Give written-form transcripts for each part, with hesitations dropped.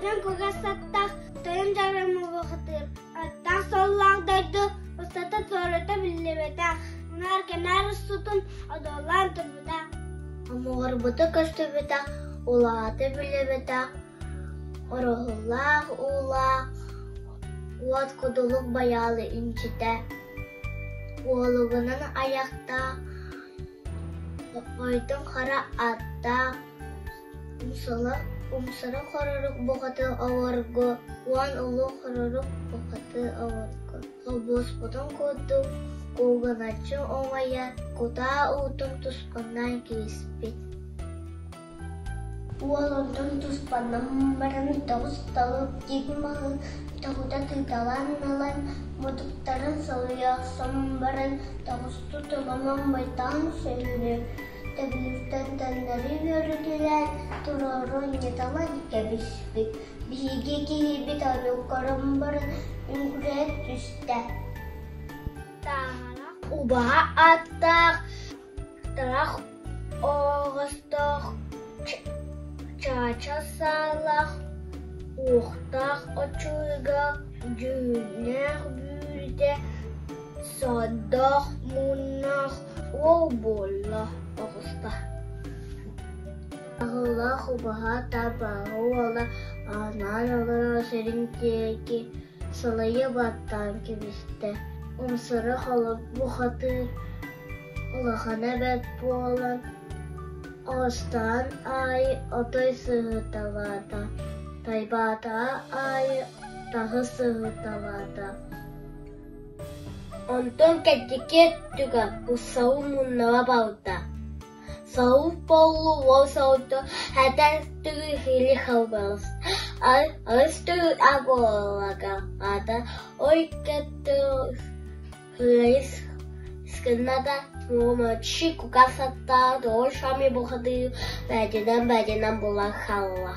Хойдон кугас аттаах тойон дьарыма бухатыыр аттаах суоллаах дойду устата туората биллибэтэх, унаар-кэнээр устутун одуулаан турбута. Омугурбута көстүбэтэх, улаата биллибэтэх, ороһулаах уулаах уот кудулук байаалы инчитэ, уолугунан айахтаах, хойдон хара аттаах, Умсара хорорук бухатыы обургу, уон улуу хорорук бухатыы обургу, Холбуоспутун курдук куугуначчы умайар кутаа уутун тускуннаан кииспит. Уол онтон туспанан баран тоҕус талык тиит маһы тоҕута тыыталаан ылан, мутуктарын солуйа охсон баран тоҕустуу туманан байтаҕын сөрүүрү Төбүлүктэн төннөрү үөрүтүлээн туруору ньыталан кэбиспит. Биһиги киһибит ону көрөн баран үҥкүрэн түстэ. Таарах убаһа аттаах, тарах оҕостоох, чаача саалаах, уохтаах очуйга дьүһүннээх бүүрдэ Сордоох муҥнаах уол буолла оҕуста. Аһыылаах убаһа табаҕы уола анаан олорор сирин диэки сылайа баттаан кэбистэ. Умсара холоп бухатыыр улахана бэрт буолан, оҕустаҕын аайы отой сыһыталаата, тайбаатаҕа аайы таһы сыһыталаата. Онтон кэнники өттүгэр Саул муннара барда. Саул буоллу уол саулта хэтэр хили халбарыс арыс агуолага аата ой кэттэ скынната муомаччы кукасаттаа тоҕо шами бухатыы бэдьэнэн бэдьэнэн була халла.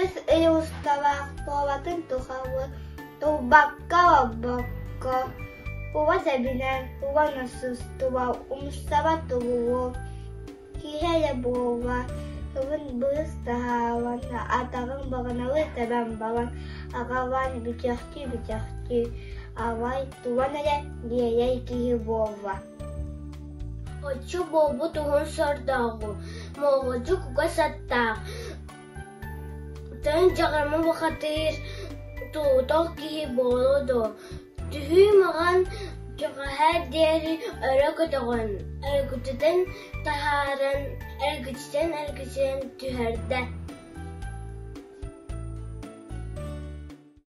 Үс ый усталаах туолатын тухары турбакка-олорбокко, уга сэбинэн уган сыстыба умсаба туруо, киһи эрэ буолла, тылын быыс таһааран, атаҕын баҕаналыы тэбэн баран, аҕалан бүтүөхтүү-бүтүөхтүү, арай туран эрэ биэрэр киһи буолла. Оччо буолбут уһун сордооҕу, моҕолдьу кугас аттаах, тэн дьаҕарма бухатыыр тулутах киһи буолуо дуо, түһүү маҕан дьэҕэһэ диэри өрө көтөҕөн, эргититэн таһааран, эргичитэн-эргичитэн түһэрдэ.